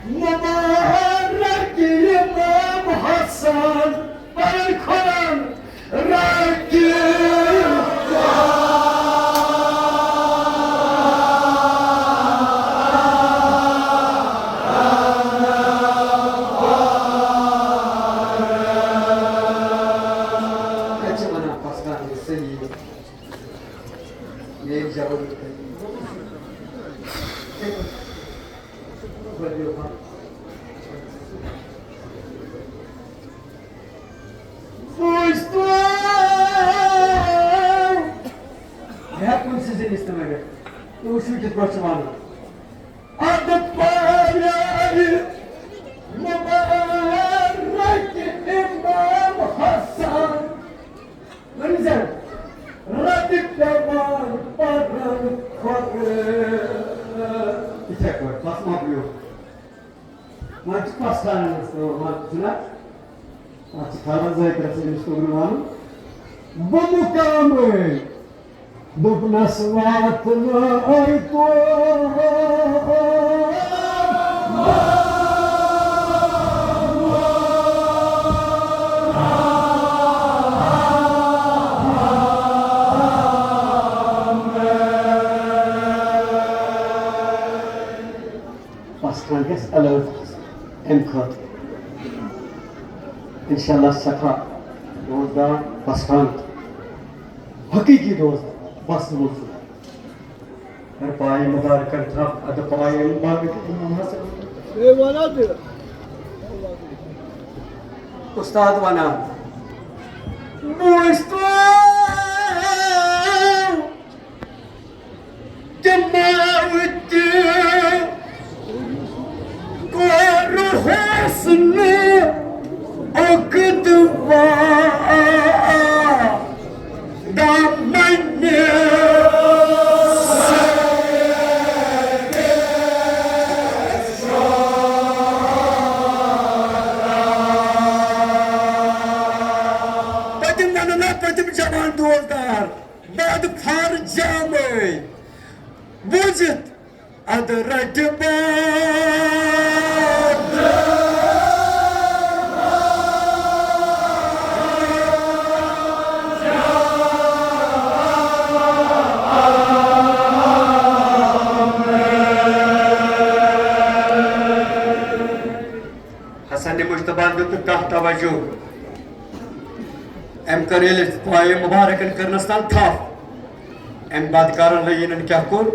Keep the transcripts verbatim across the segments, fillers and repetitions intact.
مبارک امام حسن، پرن خۄدان رقیب۔ کتہِ چھِ ونان پسران یہِ صحیح؟ یہِ جواب۔ بوٗزتو، مےٚ ہٮ۪کہٕ کُنہِ سٕنٛز زِنِس تہِ ؤنِتھ۔ تُہۍ وٕچھِو کِتھ پٲٹھۍ چھُ وَنُن۔ اَدٕ پاریٛارِ مُبارک اِمام حسن۔ ؤنِو زَن، رَٹہِ پٮ۪وان پَرَن کھۄرٕ۔ یِتھَے پٲٹھۍ، بَس مۄکلیو۔ وۄنۍ چھِ پَسراونَس تہٕ وۄنۍ چھُنہ، اَتھ چھِ کھالان ذٲکرَس أمِس توٚگرٕ وَنُن۔ بہٕ مُقامٕے دوٚپنَس واتنٲیتو۔ پسران گژھِ الرٹ آسُن اَمہِ خٲطرٕ۔ انشاءاللہ سٮ۪ٹھاہ روزدار پسران، حقیقی روزدار، بس ووت سُہ۔ اگر پایہِ مبارکن تھپھ، ادٕ پایہِ مبارک امام حسن۔ استاد ونان، بوٗزتو جماعت کوٚر حسن اقدوا دامن۔ پٔتِم وَنُن نا، پٔتِم جوان دوستدار۔ بد فر جامے بوٗزِتھ ادٕ رٹہِ باد۔ حسن مجتبیٰ دیُت نہٕ کانٛہہ توجہ۔ أمۍ کٔر ییٚلہِ پایہِ مُبارکن کٔرنَس تَل تھپھ، أمۍ بدکارن لعیٖنن کیٛاہ کوٚر؟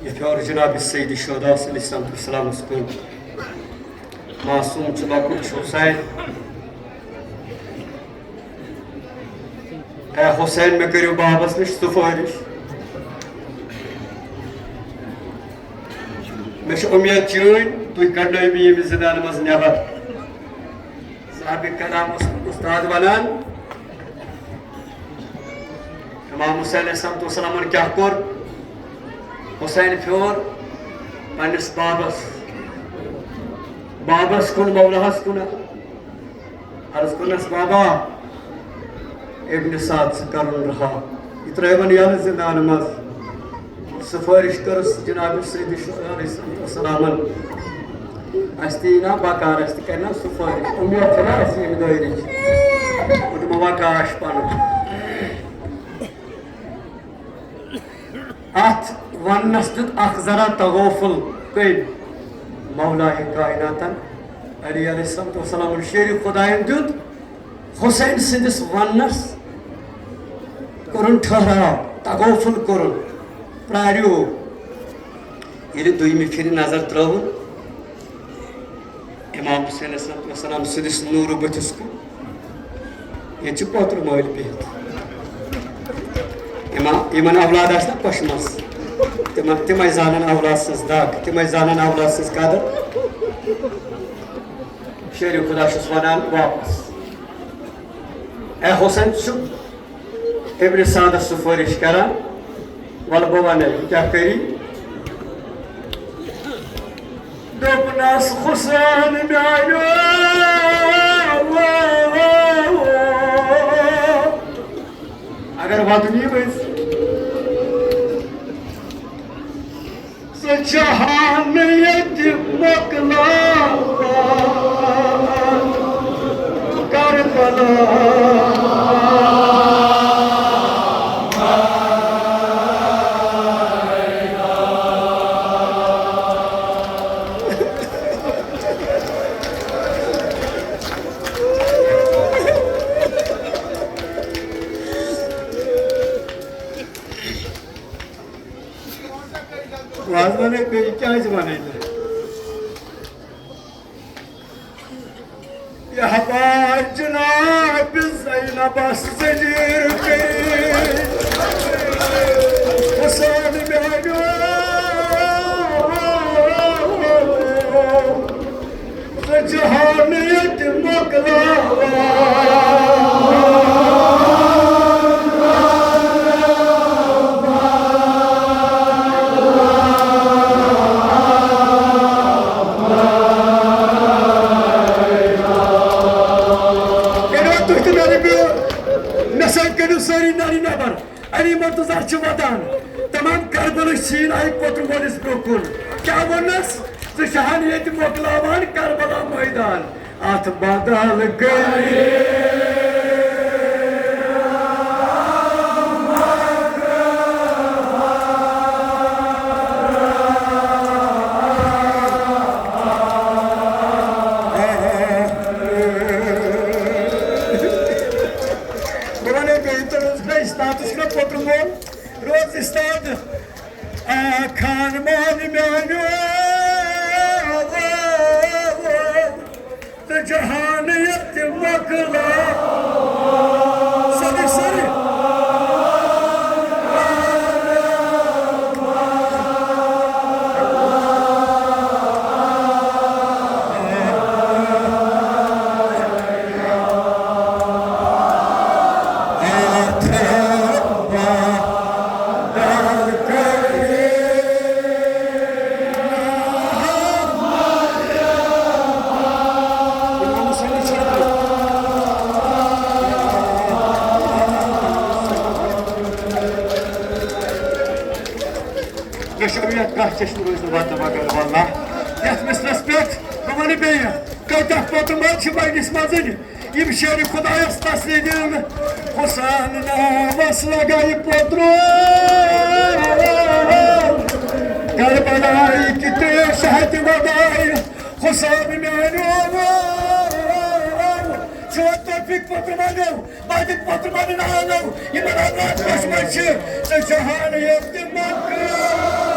یہِ پھیوٚر جناب سید شہدا صلی اللہ علیہ وسلمس کُن۔ معصوم چھُ لۄکُٹ چھُ حسین۔ اے حسین، مےٚ کٔرِو بابس نِش سُفٲرِش۔ مےٚ چھِ اُمید چٲنۍ، تُہۍ کڑنٲیِو مےٚ ییٚمہِ زندانہٕ منٛز نٮ۪بر۔ صاحب کلام اوس استاد ونان، امام حسین علیہ الصلوۃ والسلامن کیٛاہ کوٚر؟ حسین پھیوٚر پننِس بابس، بابس کُن، مولاہس کُن۔ عرض کوٚرنس، بابا، ابن سعد ژٕ کرُن رہا۔ یہِ ترٲوِن یلہٕ زندانہٕ منٛز۔ سفٲرِش کٔرٕس جناب سید شہدا علیہ الصلوۃ والسلامن۔ اَسہِ تہِ یی نا بکار، اَسہِ تہِ کرِ نا سفٲرِش۔ اُمید چھِ نا اَسہِ ییٚمہِ دٲیرٕچ۔ بہٕ دِمو وقاش پنُن۔ اتھ وننس دیُت اکھ ذرا تغافل کٔمۍ؟ مولائے کائناتن علی علیہ الصلوۃ والسلام شیرِ خدایَن دیُت حسین سٕنٛدِس وننس، کوٚرُن ٹھہراو، تغافل کوٚرُن، پرٛاریو۔ ییٚلہِ دوٚیمہِ پھِرِ نظر ترٲوٕن، امام حسین علیہ الصلوۃ والسلام سٕنٛدِس نوٗرٕ بٕتھِس کُن۔ ییٚتہِ چھِ پوترٕ مٲلۍ بِہِتھ۔ یِمن، یِمن اولاد آسہِ نا پۄشمَس، تِمن، تِمے زانن اولاد سٕنٛز دگ، تِمے زانن اولاد سٕنٛز قدر۔ شیرِ خدا چھُس وَنان واپس، اے حسین، ژٕ چھُکھ ابن سعدس سفٲرِش کران، وَلہٕ بہٕ وَنَے، یہِ کیٛاہ کَری؟ دوٚپنَس، حسین میٛانیو، اگر وَدُن یی ؤسۍ۔ جہان ییٚتہِ مۄکلاوان کربلا۔ وازوانٕے بیٚیہِ کیٛازِ وَنَے نہٕ؟ یہِ ہوا جناب زینبس زلیل کٔرِتھ، حسین میانیو، ژٕ جہان ییٚتہِ مۄکلاوان۔ کٔرِو تُہۍ تہِ مےٚ رٔٹِو، مےٚ سۭتۍ کٔرِو سٲری نرِ نٮ۪بر۔ علی مرتضیٰ چھِ وَدان، تمام کربلٕچ سیٖن آیہِ پوٚتُن وٲلِس برٛونٛہہ کُن۔ کیٛاہ ووٚننَس؟ ژٕ چھہن ییٚتہِ مۄکلاوان کربلا مٲدان۔ اتھ بدل گٔے۔ بہٕ وَنَے بیٚیہِ، تہٕ روز گژھِ تَتھ، یہِ چھُنہ پوٚتُن وول، روز استاد۔ آ، خان مان میانیو، تہٕ جہان ییٚتہِ مۄکلا۔ سٲری، سٲری۔ مےٚ چھُ اُمید کانٛہہ چشمہٕ روزِ نہٕ وَتہٕ مگر واللہ۔ یَتھ مِثلَس پٮ۪ٹھ بہٕ وَنہٕ بیٚیہِ، کۭتیٛاہ پوٚتُم حظ چھِ بَنِس منٛزٕے یِم شیرِ خۄدایَس تسلی دِنہٕ۔ حسین ناوَس لگایہِ پوترو، کربلایہِ کہِ ترٛیش ہتہِ ودایہِ۔ حسین میٛانیو، چھُوا توفیق پوترو مانیو؟ باقی پتر مانن آلو، یمن آزاد کشمیر چھ، ژٕ جہان ییٚتہِ مۄکلاوان۔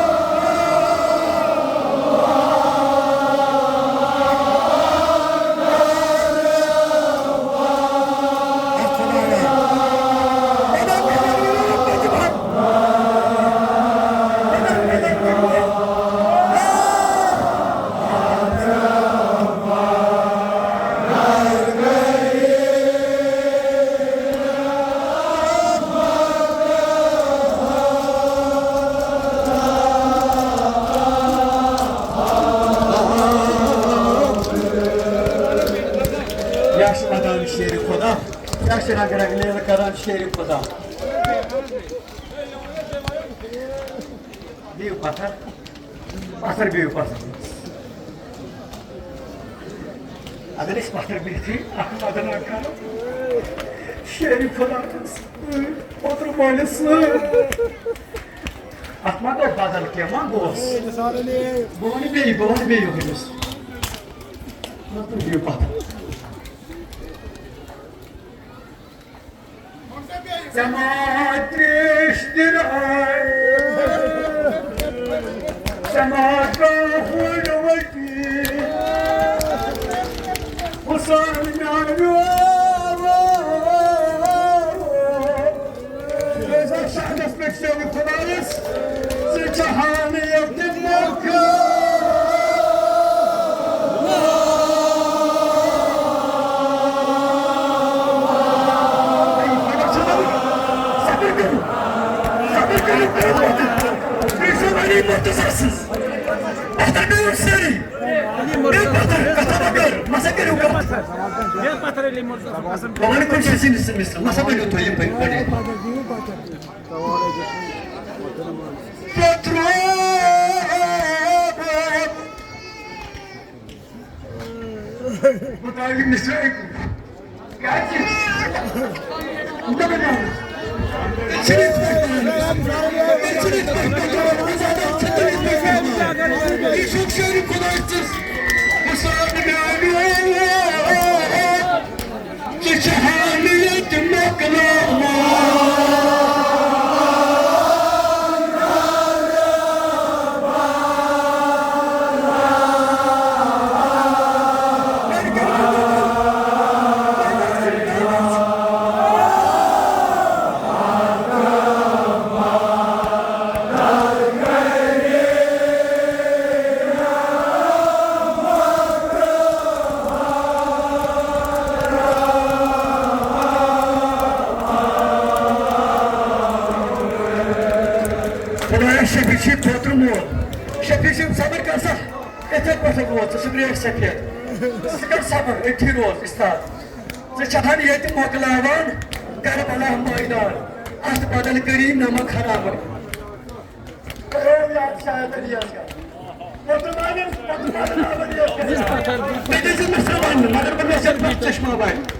یہِ چھِ وَنان شیرِ خۄدا، یہِ چھِ رنٛگہٕ رنٛگہٕ لیلہٕ کران شیرِ خۄدا۔ بِہِو پتھر۔ پتھر بِہِو پتھر۔ اگر أسۍ پتھر بِہتھٕے اکھ مدنا کرو، شیرِ خۄدا تہٕ پوتُر مٲلِس سۭتۍ۔ اتھ ما گوٚو بدل کینٛہہ؟ ما گوٚوس؟ بہٕ وَنہٕ بیٚیہِ، بہٕ وَنہٕ بیٚیہِ یِہُنٛد۔ پتھر بِہِو پتھر۔ ژےٚ ما ترٛیش دِرایہِ، ژےٚ ما ترٛووُن وَٹی، حُسین میٛانیو۔ روزان شہدس پٮ۪ٹھ شیرِ خۄدایس، ژٕ جہان ییٚتہِ مۄکھ۔ صبر کٔرِو، صبر کٔرِو، کٔرِو وقت۔ تُہۍ چھِو علی مرتضیٰ سٕنٛز۔ پتھر بِہِو سٲری۔ بیٚیہِ پتھر، کتھا بغٲر، مسا کٔرِو کتھ۔ بہٕ وَنہٕ کُنہِ جایہِ سِنِس سٕنٛدِس، مسا بٔنِو تُہۍ یِم پٔکۍ گۄڈٕ۔ پتھر۔ مِسرا أکِس۔ کیٛازِ؟ دَپان چھِ، یہِ چھُ شٲعرِ خۄداے ژٕ، مِسرا میٛانہِ۔ ژٕ چھِ حالیت مۄکلاوان۔ خۄدایا، شفیع چھُے پوترٕ مول۔ شفیع چھُ صبر کر سا۔ یِتھَے پٲٹھۍ ووت ژٕ، سُہ گرٛیکھ سفید۔ ژٕ کر صبر، أتھی روز، استاد۔ ژٕ چھَہَن ییٚتہِ مۄکلاوان کربلا مٲدان۔ اَتھ بدل کٔری نمک حرامٕے۔ کرو یاد شاید علی اصغر۔ پتہٕ مانن، پتہٕ مانن علی اصغر۔ مےٚ دِژ نہٕ سَمَن، مگر بہٕ مےٚ چھَنہٕ پَتہٕ چشمہ بَنٛد۔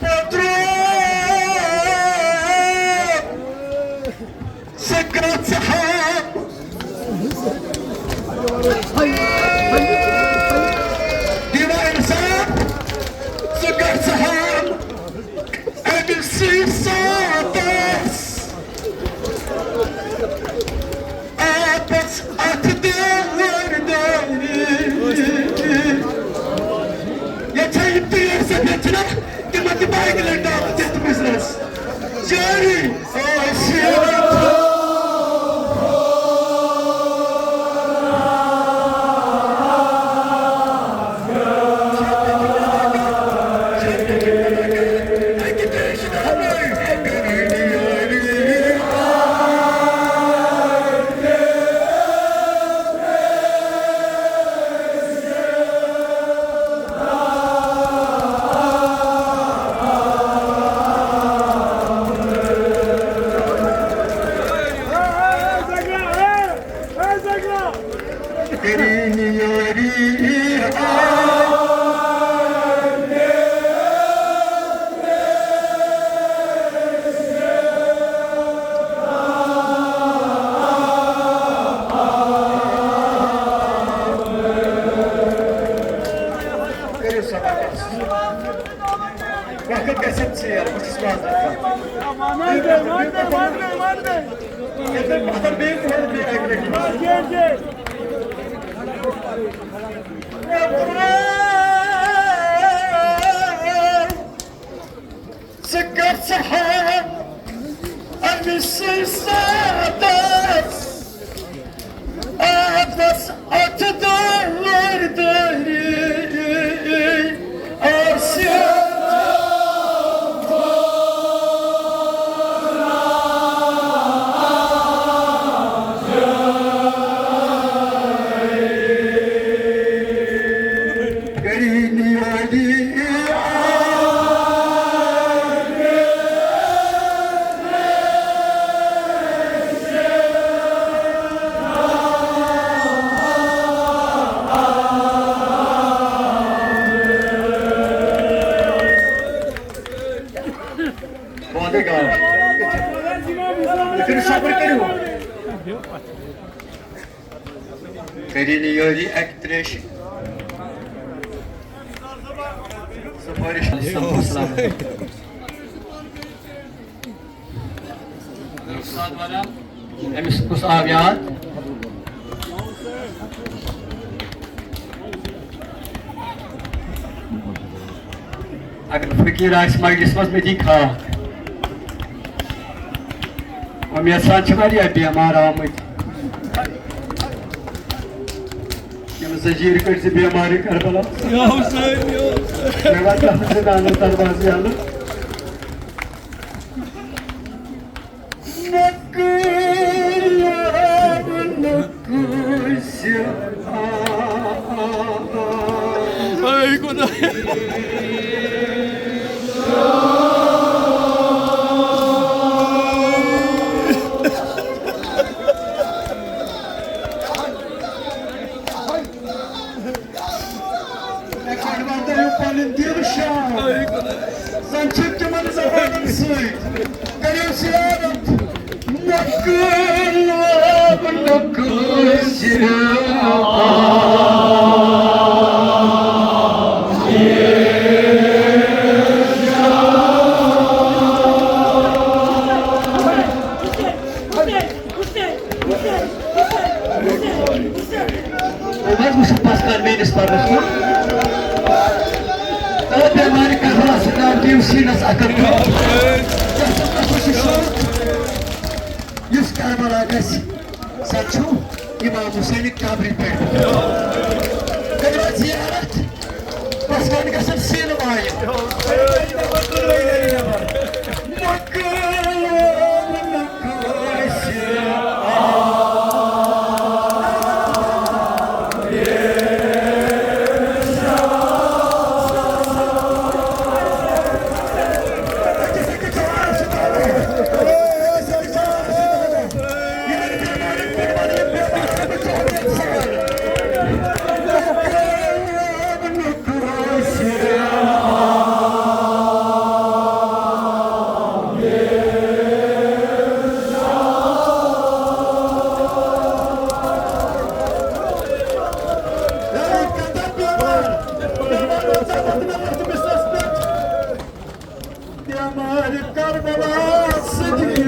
پترو، ژٕ کَتھ ژٕ ہاو۔ دیوان صاحب، ژٕ کَتھ ژٕ ہاو۔ أمِس سٕے ساتَس۔ آپس اتھ دٲر دٲری۔ یتھ چھا یہِ تیٖر سفید چھِنہ، تِمن تہِ بایکہِ لٔٹۍ ڈاکہٕ دِتھ مِثرس۔ جٲری ٲسِتھ۔ کٔرِو سا بکواس۔ وقت گژھِ ژیر، بہٕ چھُس معذرت کران۔ ییٚتہِ پٮ۪ٹھ مطلب بیٚیہِ کُنہِ بیٚیہِ اَکہِ لَٹہِ۔ ژٕ کر ژٕ ہاو أمِس سٕے سادس۔ آبس اتھ دٲر دٲری آسہِ۔ کریٖمی والی۔ بہت ہی گاو۔ لیکن صبر کرو۔ کٔرِنۍ یٲری اَکہِ ترٛیشہِ۔ سفٲرِش علیہ السلام۔ أمِس کُس آو یاد؟ اگر فقیٖر آسہِ مجلس منٛز، مےٚ دی خاک۔ اُمید سان چھِ واریاہ بیمار آمٕتۍ۔ یِم زنجیٖر کٔرۍ زِ بیمارِ کربلا۔ یا حسین، یا حسین۔ مےٚ واتہِ اَتھ منٛز دانَس دروازٕ یَلہٕ۔ مےٚ کٔرۍ یاد نہٕ کٲنٛسہِ۔ اے خۄدایا۔ وۄنۍ وٕچھِو پَتھ کَر میٲنِس پَردَس کُن۔ تہٕ بیمارِ کربلا سۭتۍ آو دیو سیٖنَس اَکھ اَکھ۔ یُس کربلا گژھِ، سۄ چھُ امام حسین قبرِ پٮ۪ٹھ۔ کٔرِو حظ زیارت، بس وۄنۍ گژھن سیٖنہٕ وایِنۍ۔ بیمارِ کربلا سۭتۍ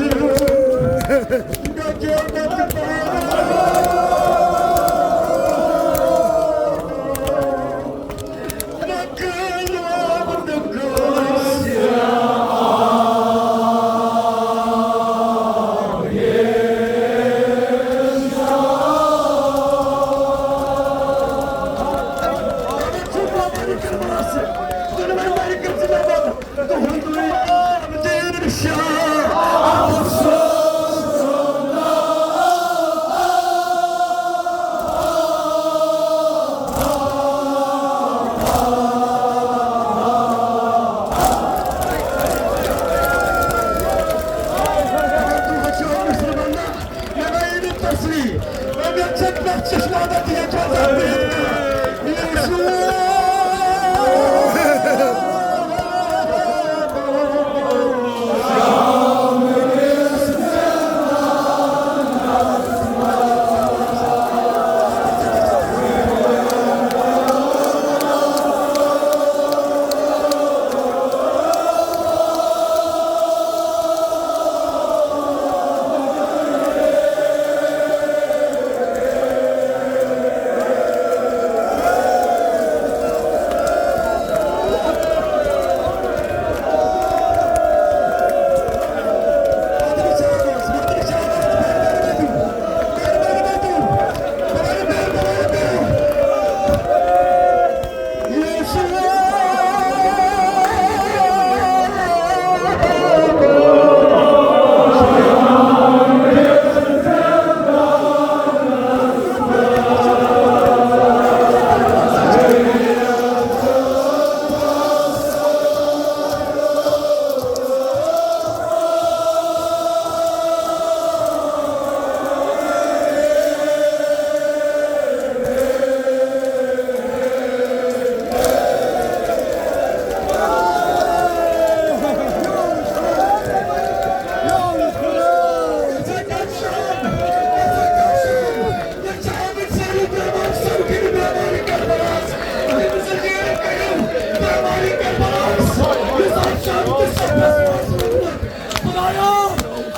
خدایا،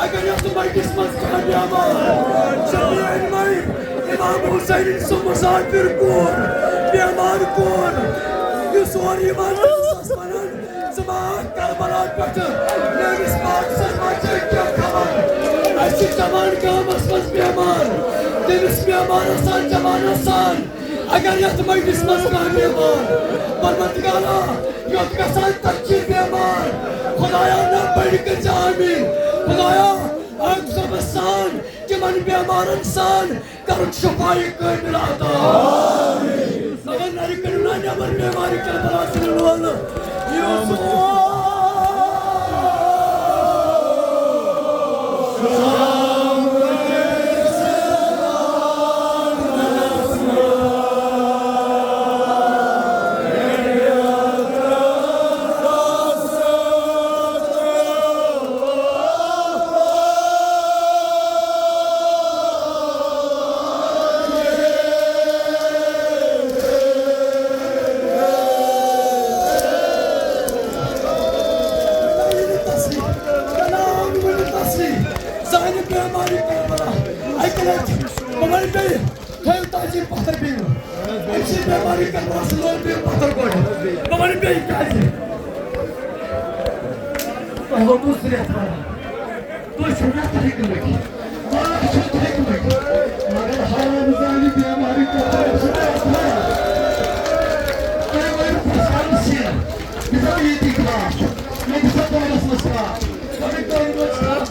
اگر یتھ مجلس منٛز کانٛہہ بیمار، شفیع انمائی، امام حسین سُنٛد مسافر کور، بیمار کور، یُس اور یِوان چھُ، سُہ ٲس ونان، ژٕ ما آکھ کربلا پٮ۪ٹھٕ، میٲنِس پاک سٕنٛز ما چھے کینٛہہ خبر؟ اَسہِ چھِ جوان گامس منٛز بیمار، تٔمِس بیمارس سان جوانس سان اگر یتھ مجلس منٛز کانٛہہ بیمار، پروردگارا، یوٚت گژھان تتہِ چھِ بیمار۔ خدایا، نہ بٔڑۍ کٔرۍ ژٕ آمیٖن۔ خدایا، آکھ صٲبس سان، تِمن بیمارن سان کرُن شفایہِ کٲملہ عطا۔ مگر نرِ کٔرِو نا نٮ۪بر بیمارِ کربلا سٕنٛدِ لولہٕ۔ بہٕ وَنہٕ بیٚیہِ، تھٲیِو تاجہِ پَتھر بیٚیہِ۔ أمۍ سٕنٛدِ بٮ۪مارِ کَرنَس لوگ بیٚیہِ پَتھر گۄڈٕ۔ بہٕ وَنہٕ بیٚیہِ کیٛازِ؟ تۄہہِ ووتوٕ زٕ رٮ۪تھ وَنان۔ تُہۍ چھِو مےٚ تھٔکۍ مٕتۍ۔ مگر حرام زانہِ بٮ۪مارِ کَرنَس لوگ۔ تُہۍ ؤنِو پَتہٕ سیٖر۔ یہِ زَن ییٚتی خاص چھُ۔ مےٚ دِژ اَتھ دۄہَس منٛز خاص۔ مگر تۄہہِ ووت خاص۔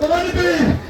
بہٕ وَنہٕ بیٚیہِ۔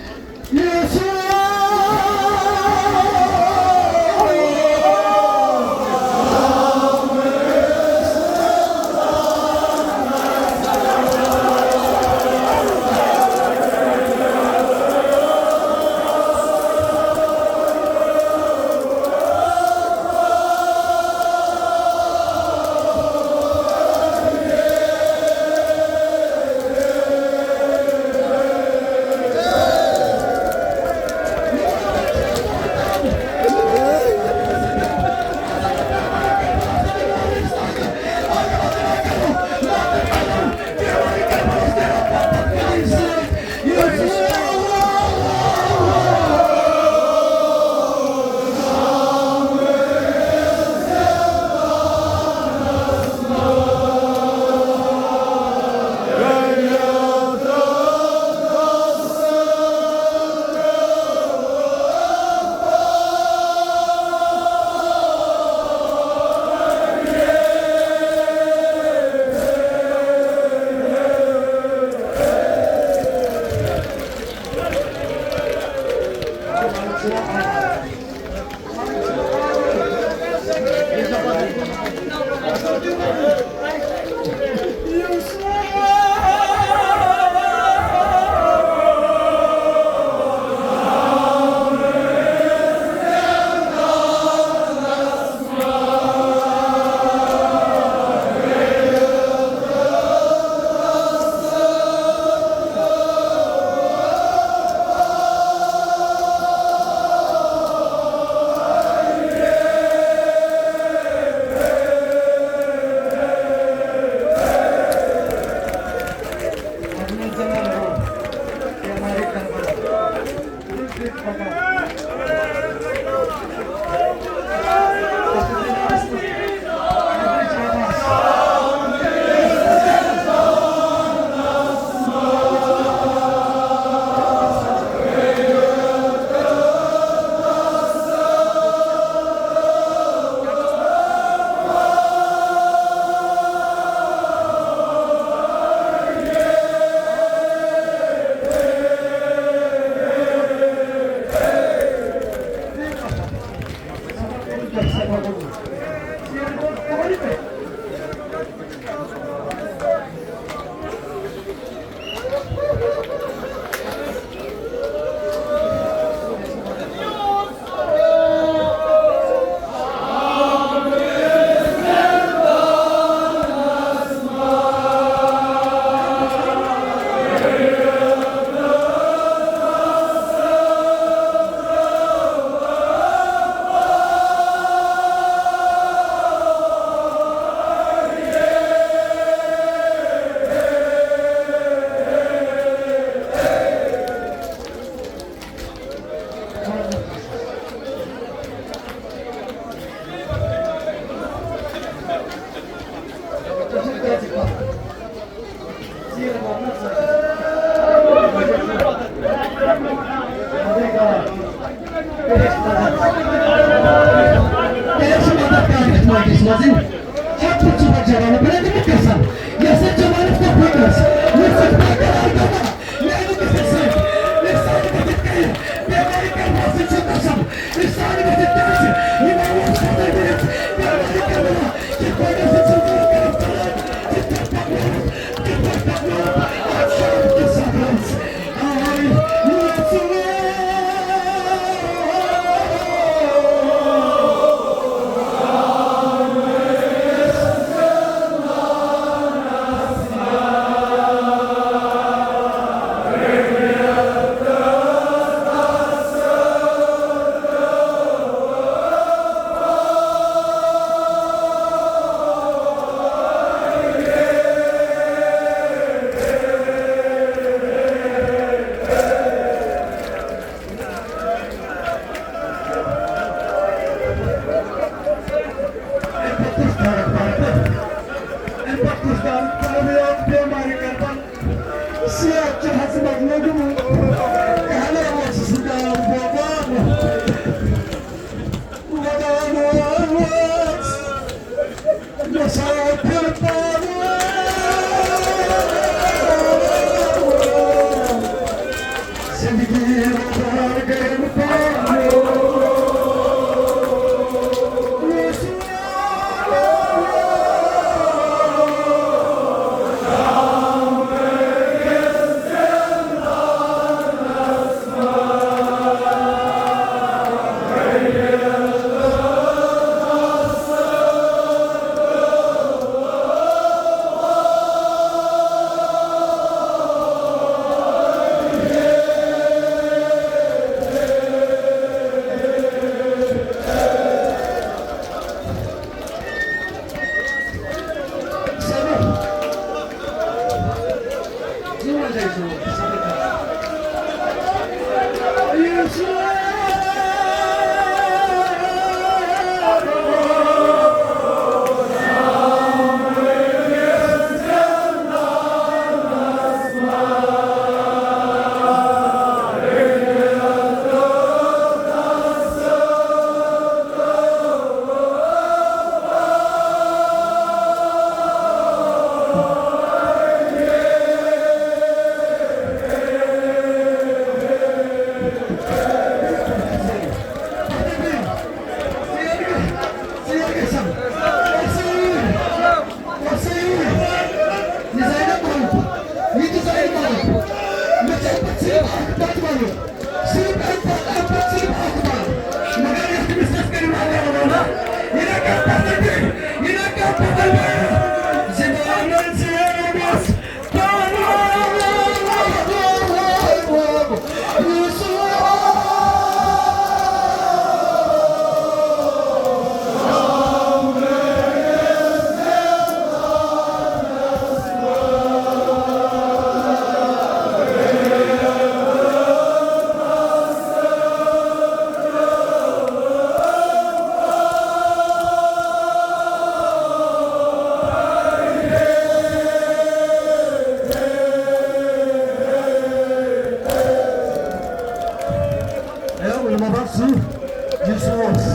اے علماء بخش صٲب، یُس اوس،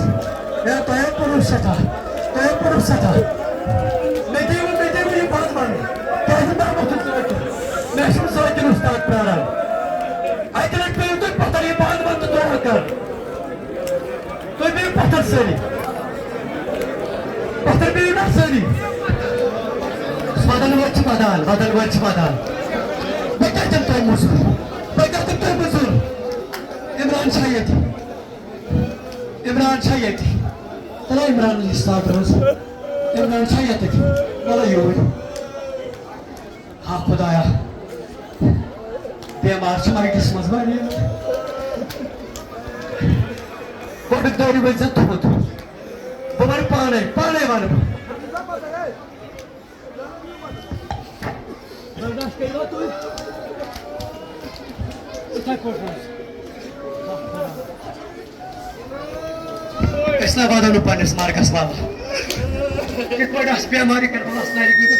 اے تۄہہِ ہے پوٚرُو سٮ۪ٹھاہ، تۄہہِ ہے پوٚرُو سٮ۪ٹھاہ۔ مےٚ دِیِو، مےٚ دِیِو یہِ بنٛد بنٛد۔ کیٛازِ نہٕ بہٕ وۄتھُس ژٕ وۄتھُس؟ مےٚ چھُنہٕ ذٲکِر اُستاد پیاران۔ اَکہِ لَٹہِ پیٚیِو تُہۍ پَتھر یہِ بنٛد بنٛد تہٕ دُعا کَرُن۔ تُہۍ بِہِو پَتھر سٲری۔ پَتھر بِہِو نا سٲری۔ وَدَن وٲلۍ چھِ وَدان، وَدَن وٲلۍ چھِ وَدان۔ بہٕ کیٛاہ دِمہٕ تۄہہِ مٔزوٗر؟ بہٕ کیٛاہ دِمہٕ تۄہہِ مٔزوٗر؟ عمران چھا ییٚتہِ؟ عمران چھا ییٚتہِ؟ تَلے عمران یہِ ساتہٕ روز۔ عمران چھا ییٚتہِ؟ وَلہٕ یوٗرۍ۔ ہا خۄدایا، بٮ۪مار چھِ مایکَس منٛز واریاہ۔ گۄڈٕ دٲرِو ؤنۍ زَن تُہُنٛد۔ بہٕ وَنہٕ پانَے، پانَے وَنہٕ بہٕ۔ برداشت کٔرِو تُہۍ۔ یِتھَے پٲٹھۍ حظ۔ أسۍ نہ واتو نہٕ پننِس مرگس وَل۔ یِتھ پٲٹھۍ آسہٕ بٮ۪مارِ کربلاہس نارِ گٔمٕژ۔